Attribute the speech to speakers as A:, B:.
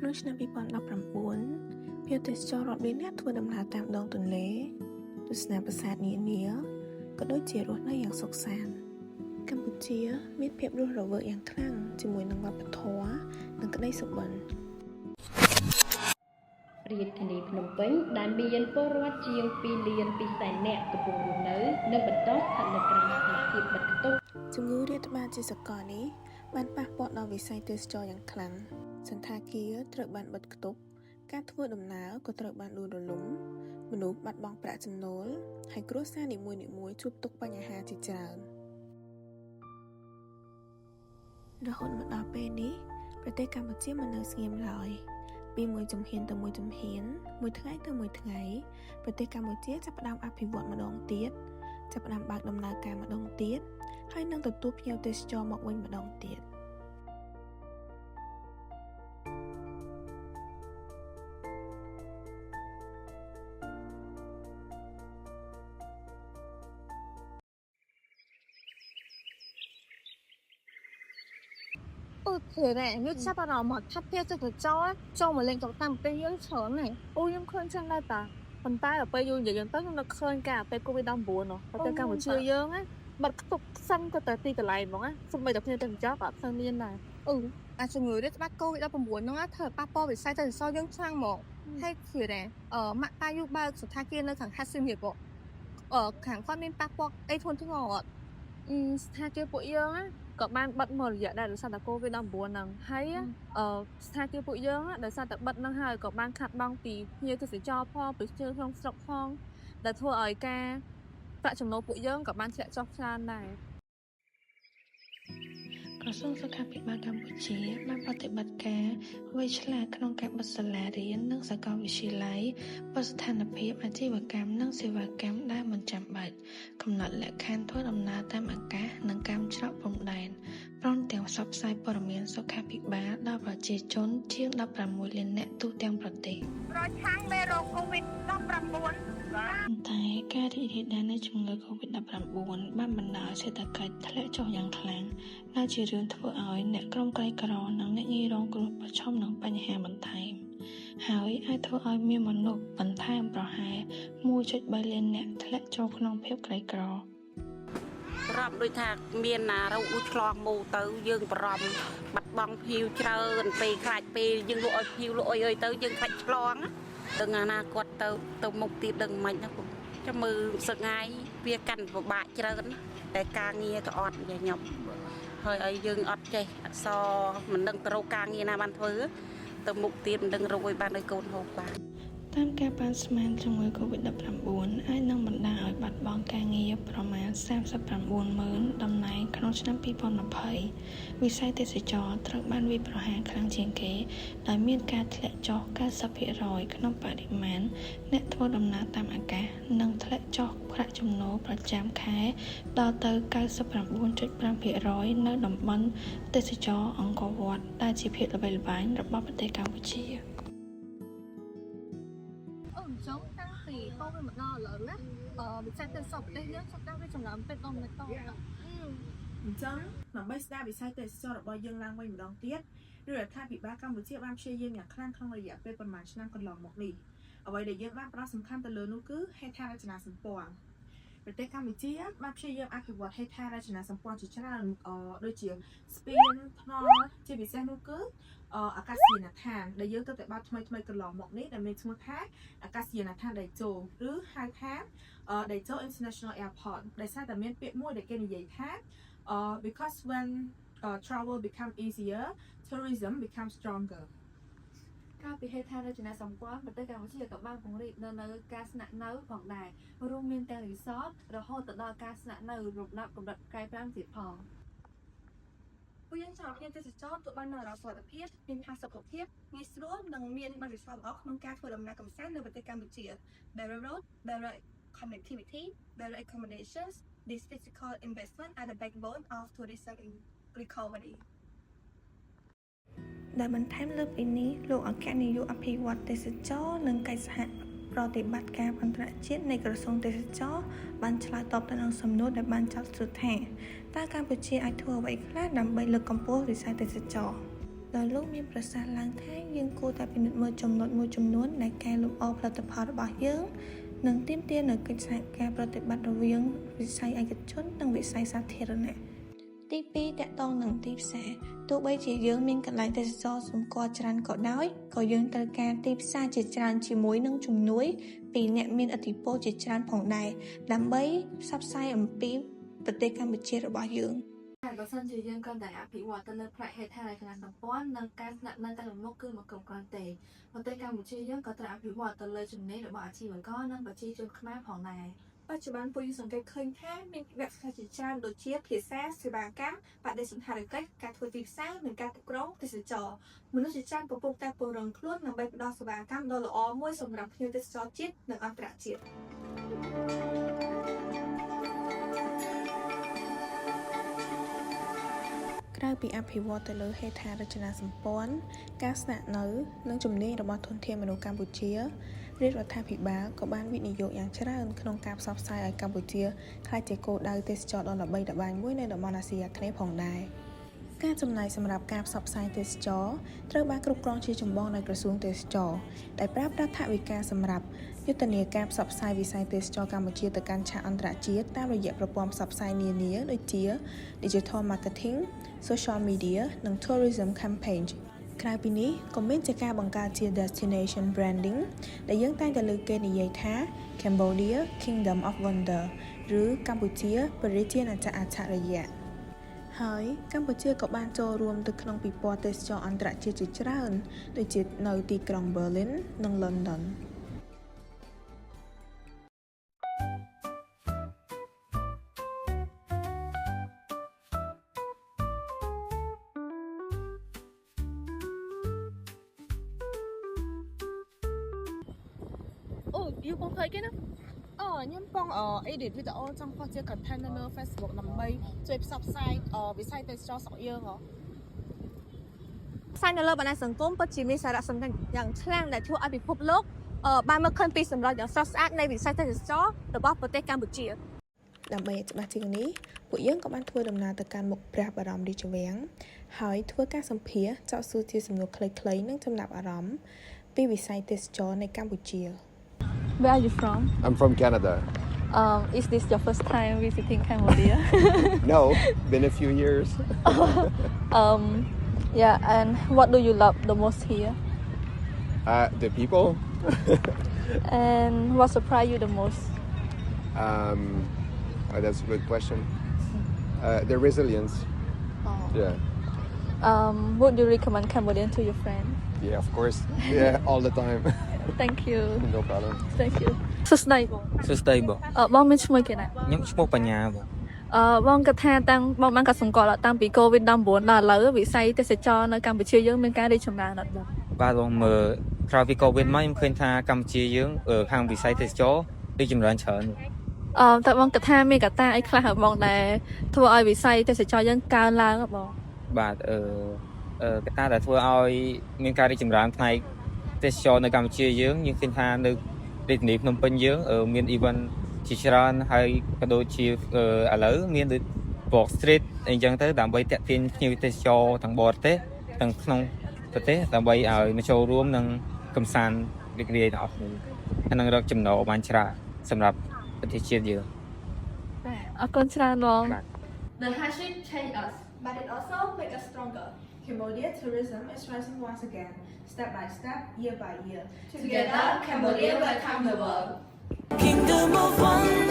A: ក្នុងឆ្នាំ2019ភ្ញៀវទេសចររាប់លាននាក់ធ្វើដំណើរតាមដងទន្លេទស្សនាប្រាសាទនានាក៏ដូចជារស់នៅយ៉ាងសុខសាន្តកម្ពុជាមានភាពរស់រវើកយ៉ាងខ្លាំងជាមួយនឹងវប្បធម៌និងក្តីសុបិន
B: រាជធានីភ្នំពេញដែលមានពលរដ្ឋជាង2លាន2សែននាក់កំពុងរស់នៅនិងបន្តស្ថិតនៅក្រោមស្ថានភាពបិទខ្ទប់
A: ជំងឺរាតត្បាតជាសកលនេះបានប៉ះពាល់ដល់វិស័យទេសចរណ៍យ៉ាងខ្លាំងសណ្ឋាគារត្រូវបានបិទខ្ទប់ការធ្វើដំណើរក៏ត្រូវបានដួលរលំមនុស្សបាត់បង់ប្រាក់ចំណូលហើយគ្រួសារនីមួយៗជួបទុក្ខបញ្ហាជាច្រើនរហូតមកដល់ពេលនេះប្រទេសកម្ពុជាមិននៅស្ងៀមឡើយពីមួយជំហានទៅមួយជំហានមួយថ្ងៃទៅមួយថ្ងៃប្រទេសកម្ពុជាចាប់ផ្ដើមអភិវឌ្ឍម្ដងទៀតចាប់ផ្ដើមបើកដំណើរការម្ដងទៀតហើយនឹងទទួលភ្ញៀវទេសចរមកវិញម្ដងទៀត
C: អឺឃើញដែរយើងចាប់អារម្មណ៍ថាភ្ញៀវទេសចរចូលមកលេងកម្សាន្តប្រទេសយើងច្រើនណាស់
D: អូខ្ញុំឃើញចឹងដែរតាប៉ុន្តែដល់ពេលយូរនិយាយចឹងទៅខ្ញុំនឹកឃើញកាលពេល COVID-19 នោះប្រទេសកម្ពុជាយើងណាបិទខ្ទប់សឹងទៅតែទីកន្លែងហ្មងណាសូម្បីតែភ្ញៀវទេសចរក៏អត់សូវមានដែរ
C: អឺអាជំងឺរាតត្បាត COVID-19 ហ្នឹងណាធ្វើឲ្យប៉ះពាល់វិស័យទេសចរយើងខ្លាំងហ្មងហើយឃើញដែរអឺម៉ាក់តាយូបើកសណ្ឋាគារនៅខាងខេត្តសៀមរាបអឺខាងគាត់មានប៉ះពាល់អីធ្ងន់ធ្ងរអត់
D: អឺស្ថានភាពពួកយើងណាក៏បានបិទមួយរយៈដែរដោយសារតែ COVID-19 ហ្នឹងហើយអឺស្ថានភាពពួកយើងណាដោយសារតែបិទហ្នឹងហើយក៏បានខាត់បងពីភ្ញៀវទេសចរផងពីភ្ញៀវក្នុងស្រុកផងដែលធ្វើឲ្យការប្រាក់ចំណូលពួកយើងក៏បានធ្លាក់ចុះច្រើនដែរ
A: ក្រសួងសុខាភិបាលកម្ពុជាបានប្រតិបត្តិការវៃឆ្លាតក្នុងការបិទសាលារៀននិងសាកលវិទ្យាល័យបិទស្ថានភាពអាជីវកម្មនិងសេវាកម្មដែលមិនចាំបាច់កំណត់លក្ខខណ្ឌធ្វើដំណើរតាមអាកាសនិងកម្មច្រកព្រំដែនព្រមទាំងផ្សព្វផ្សាយព័ត៌មានសុខាភិបាលដល់ប្រជាជនជាង16លាននាក់ទូទាំងប្រទេស
E: ប្រឆាំងមេរោគ COVID-19
A: ប៉ុន្តែការរីករាលដាលនៃជំងឺ Covid-19 បានបណ្ដាលឲ្យសេដ្ឋកិច្ចធ្លាក់ចុះយ៉ាងខ្លាំង ដែលជារឿងធ្វើឲ្យអ្នកក្រុមក្រីក្រនិងអ្នកងាយរងគ្រោះប្រឈមនឹងបញ្ហាបន្ថែម ហើយអាចធ្វើឲ្យមានមនុស្សបន្ថែមប្រហែល1.3លាននាក់ធ្លាក់ចូលក្នុងភាពក្រីក្រ
F: បារម្ភដូចថាមានណារោគនោះឆ្លងមកទៅយើងបារម្ភបាត់បង់ភ្ញៀវច្រើនពេលខ្លាចពេលយើងលក់ឲ្យភ្ញៀវលក់អីអីទៅយើងខ្លាចឆ្លងណាដឹងអាណាគាត់ទៅទៅមុខទៀតដឹងមិនណាពុកចាំមើលសឹកថ្ងៃវាកាន់ពិបាកច្រើនណាតែការងារក៏អត់យាយខ្ញុំហើយឲ្យយើងអត់ចេះអក្សរមិនដឹងទៅរកការងារណាបានធ្វើទៅមុខទៀតមិនដឹងរកឲ្យបានឲ្យកូនហូបបាន
A: តាមការប៉ាន់ស្មានជំងឺ Covid-19 អាចនឹងបណ្ដាលឲ្យបាត់បង់ការងារប្រមាណ39ម៉ឺនតំណែងក្នុងឆ្នាំ2020វិស័យទេសចរណ៍ត្រូវបានវាយប្រហារខ្លាំងជាងគេដោយមានការធ្លាក់ចុះ90%ក្នុងបរិមាណអ្នកធ្វើដំណើរតាមអាកាសនិងធ្លាក់ចុះប្រាក់ចំណូលប្រចាំខែដល់ទៅ99.5%នៅតំបន់ទេសចរណ៍អង្គរវត្តដែលជាភាពល្បីល្បាញរបស់ប្រទេសកម្ពុជា
C: អឺអញ្ចឹងតាំងពី COVID មកដល់ឥឡូវណាអឺវិស័យទេសចរប្រទេសយើងចាប់ផ្ដើមរីកចម្រើនពេកដល់មិនត
G: អញ្ចឹងដើម្បីស្ដារវិស័យទេសចរណ៍របស់យើងឡើងវិញម្ដងទៀតរដ្ឋាភិបាលកម្ពុជាបានព្យាយាមយ៉ាងខ្លាំងក្នុងរយៈពេលប៉ុន្មានឆ្នាំកន្លងមកនេះអ្វីដែលយើងបានផ្ដោតសំខាន់ទៅលើនោះគឺហេដ្ឋារចនាសម្ព័ន្ធប្រទេសកម្ពុជាបានព្យាយាមអភិវឌ្ឍហេដ្ឋារចនាសម្ព័ន្ធជាច្រើនអដូចជាស្ពានថ្នល់ជាពិសេសនោះគឺអាកាសយានដ្ឋានដែលយើងទើបតែបើកថ្មីថ្មីកន្លងមកនេះដែលមានឈ្មោះថាអាកាសយានដ្ឋានតេជោឬហៅថាតេជោ International Airport ដោយសារតែមានពាក្យមួយដែលគេនិយាយថា because when travel become easier, tourism becomes stronger.
D: ក្រៅពីហេដ្ឋារចនាសម្ព័ន្ធប្រទេសកម្ពុជាក៏បានពង្រីកនៅនៅការស្នាក់នៅផងដែររួមមានទាំងរីសតរហូតទៅដល់ការស្នាក់នៅលំដាប់កម្រិតផ្កាយ5ទៀតផង
C: ពួកយើងចង់ឲ្យភ្ញៀវទេសចរទទួលបាននូវអារម្មណ៍សុវត្ថិភាពមានផាសុកភាពងាយស្រួលនិងមានបទពិសោធន៍ល្អក្នុងការធ្វើដំណើរកម្សាន្តនៅប្រទេសកម្ពុជា Better road, better connectivity, better accommodations. These physical investment are the backbone of tourism recovery.
A: ដែលបន្ថែមលើពីនេះលោកអគ្គនាយកអភិវឌ្ឍទេសចរណ៍និងកិច្ចសហប្រតិបត្តិការអន្តរជាតិនៃក្រសួងទេសចរណ៍បានឆ្លើយតបទៅនឹងសំណួរដែលបានចោទសួរថាតើកម្ពុជាអាចធ្វើអ្វីខ្លះដើម្បីលើកកម្ពស់វិស័យទេសចរណ៍ ដោយលោកមានប្រសាសន៍ឡើងថាយើងគួរតែពិនិត្យមើលចំណុចមួយចំនួនដែលកែលម្អផលិតផលរបស់យើង និងទាមទារនូវកិច្ចសហការប្រតិបត្តិរវាងវិស័យឯកជននិងវិស័យសាធារណៈទី2ទាក់ទងនឹងទីផ្សារទោះបីជាយើងមានកន្លែងទេសចរសម្គាល់ច្រើនក៏ដោយក៏យើងត្រូវការទីផ្សារជាច្រើនជាមួយនឹងជំនួយពីអ្នកមានឥទ្ធិពលជាច្រើនផងដែរដើម្បីផ្សព្វផ្សាយអំពីប្រទេសកម្ពុជារបស់យើង
D: តែបើសិនជាយើងគ្រាន់តែអភិវឌ្ឍទៅលើផ្នែកហេដ្ឋារចនាសម្ព័ន្ធនិងការស្នាក់នៅតែមុខគឺមិនគ្រប់គ្រាន់ទេប្រទេសកម្ពុជាយើងក៏ត្រូវអភិវឌ្ឍទៅលើជំនាញរបស់អាជីវករនិងប្រជាជនខ្មែរផងដែរ
C: បច្ចុប្បន្នពួកយើងសង្កេតឃើញថាមានវគ្គសិក្សាជាច្រើនដូចជាភាសាសេវាកម្មបដិសណ្ឋារកិច្ចការធ្វើទីផ្សារនិងការគ្រប់គ្រងទេសចរណ៍មនុស្សជាច្រើនកំពុងតែពង្រឹងខ្លួនដើម្បីផ្ដល់សេវាកម្មដ៏ល្អមួយសម្រាប់ភ្ញៀវទេសចរជាតិនិងអន្តរជាតិ
G: ក្រៅពីអភិវឌ្ឍទៅលើហេដ្ឋារចនាសម្ព័ន្ធការស្នាក់នៅ និងជំនាញរបស់ធនធានមនុស្សកម្ពុជារាជរដ្ឋាភិបាលក៏បានវិនិយោគយ៉ាងច្រើនក្នុងការផ្សព្វផ្សាយឲ្យកម្ពុជាក្លាយជាគោលដៅទេសចរណ៍ដ៏ល្បីល្បាញមួយនៅតំបន់អាស៊ីអាគ្នេយ៍ផងដែរការចំណាយសម្រាប់ការផ្សព្វផ្សាយទេសចរណ៍ត្រូវបានគ្រប់គ្រងជាចម្បងដោយក្រសួងទេសចរណ៍ដែលប្រើប្រាស់ថវិកាសម្រាប់យុទ្ធនាការផ្សព្វផ្សាយវិស័យទេសចរណ៍កម្ពុជាទៅកាន់ឆាកអន្តរជាតិតាមរយៈប្រព័ន្ធផ្សព្វផ្សាយនានាដូចជា Digital Marketing, Social Media និង Tourism Campaign ក្រៅពីនេះក៏មានជាការបង្កើតជា Destination Branding ដែលយើងតែងតែលើកគេនិយាយថា Cambodia Kingdom of Wonder ឬកម្ពុជាព្រះរាជាណាចក្រអច្ឆរិយៈហើយកម្ពុជាក៏បានចូលរួមទៅក្នុងពិព័រណ៍ទេសចរអន្តរជាតិជាច្រើនដូចជានៅទីក្រុង Berlin និង London។
D: អូយូកំពុងធ្វើគេណា
G: អូខ្ញុំកំពុង edit វីដេអូចង់ post ជា content នៅលើ Facebook ដើម្បីជួយផ្សព្វផ្សាយវិស័យទេសចរស្រុកយើងហ៎
C: ផ្សាយនៅលើបណ្ដាញសង្គមពិតជាមានសារៈសំខាន់យ៉ាងខ្លាំងដែលធ្វើឲ្យពិភពលោកអឺបានមើលឃើញពីសម្រស់យ៉ាងស្រស់ស្អាតនៃវិស័យទេសចរណ៍របស់ប្រទេសកម្ពុជា
G: ដើម្បីឲ្យច្បាស់ជាងនេះពួកយើងក៏បានធ្វើដំណើរទៅកាន់មុខព្រះបរមរាជវាំងហើយធ្វើការសម្ភាសន៍ចោទសួរជាសំណួរខ្លីៗនិងចំណាប់អារម្មណ៍ពីវិស័យទេសចរណ៍នៅកម្ពុជា
D: Where are you from?
H: I'm from Canada.
D: Is this your first time visiting Cambodia?
H: No, been a few years.
D: Yeah, and what do you love the most here?
H: The people.
D: And what surprised you the most?
H: Oh, that's a good question. The resilience. Yeah.
D: Would you recommend Cambodia to your friend?
H: Yeah, of course. Yeah, all the time.
D: Thank you.
H: No problem.
D: Thank you. សួស្តីបង
I: សួស្តីបង
D: អឺបងមានឈ្មោះគេណា
I: ខ្ញុំឈ្មោះបញ្ញាបង
D: អឺបងគិតថាតាំងបងបានកត់សម្គាល់តាំងពី COVID-19 ដល់ឥឡូវវិស័យទេសចរណ៍នៅកម្ពុជាយើងមានការរីកចម្រើនអត់បង
I: បាទបងមើលក្រោយពី COVID មកខ្ញុំឃើញថាកម្ពុជាយើងអឺខាងវិស័យទេសចរណ៍រីកចម្រើនច្រើន
D: អឺតើបងគិតថាមានកត្តាអីខ្លះហ៎បងដែលធ្វើឲ្យវិស័យទេសចរណ៍យើងកើនឡើងហ៎បង
I: បាទអឺអឺកត្តាដែលធ្វើឲ្យមានការរីកចម្រើនផ្នែកទេសចរណ៍នៅកម្ពុជាយើងយើងឃើញថានៅរាជធានីភ្នំពេញយើងអឺមាន event ជាច្រើនហើយក៏ដូចជាអឺឥឡូវមានដូច Walk Street អីចឹងទៅដើម្បីទាក់ទាញភ្ញៀវទេសចរទាំងបរទេសទាំងក្នុងប្រទេសដើម្បីឲ្យមកចូលរួមនិងកម្សាន្តរីករាយទាំងអស់គ្នាហើយនឹងរកចំណូលបានច្រើនសម្រាប់ប្រទេសជាតិយើង
D: អរគុណច្រើនបង
I: បាទ
D: The hardship change us.
C: But it also make us stronger.
G: Cambodia tourism is rising once again, step by step, year by year.
C: Together, Cambodia welcome the world.
J: Kingdom of wonder.